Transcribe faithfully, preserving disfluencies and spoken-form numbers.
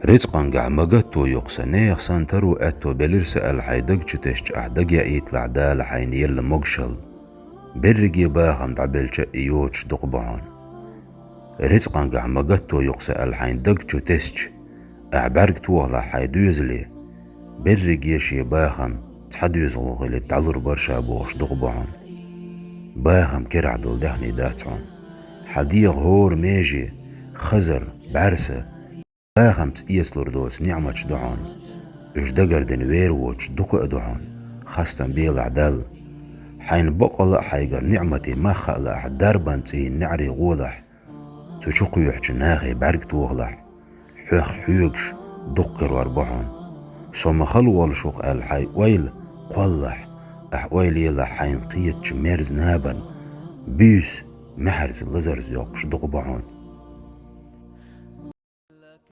Рицкъангахь ма гатто ю-кх со, нехан санна таро аьтто белира сан аьлла хьайн даг чу тесча, ахь дагаяийталахь Дала хьайна елла могушалла. Берриге бахам дӀабелча а и йоцуш дукха бу хьуна. Рицкъангахь ма гатто ю-кх со аьлла хьайн даг чу тесча, ахь бӀаьрг тохалахь хьайн доьзале, берриге шен бахам цхьа доьзалгӀа хилийта дӀалур бара ша бохуш дукха бу хьуна. Бахам керахь долу даьхни дац хьуна. Хьан дегӀан хӀора меже, хазар, бӀаьрса, бахамца эцалур доцу ниӀматаш ду хьуна. Уьш дагардина вер воцуш дукха а ду хьуна, хастам белахь Далла. Хьайна бакъала а хьайгара ниӀматийн мах хаа лаахь, дарбан цӀийнан неӀаре гӀолахь, цу чу кхоьхьучу нахе бӀаьрг тохалахь, хьох хьоьгуш дукха карор бу хьуна. Со ма хала воллуш ву-кх аьлла хьайн ойла кхоллахь, ахь ойла елахь хьайна кхетачу мерза набан буьйса маьхьарца, лазарца йоккхуш дукха бу хьуна.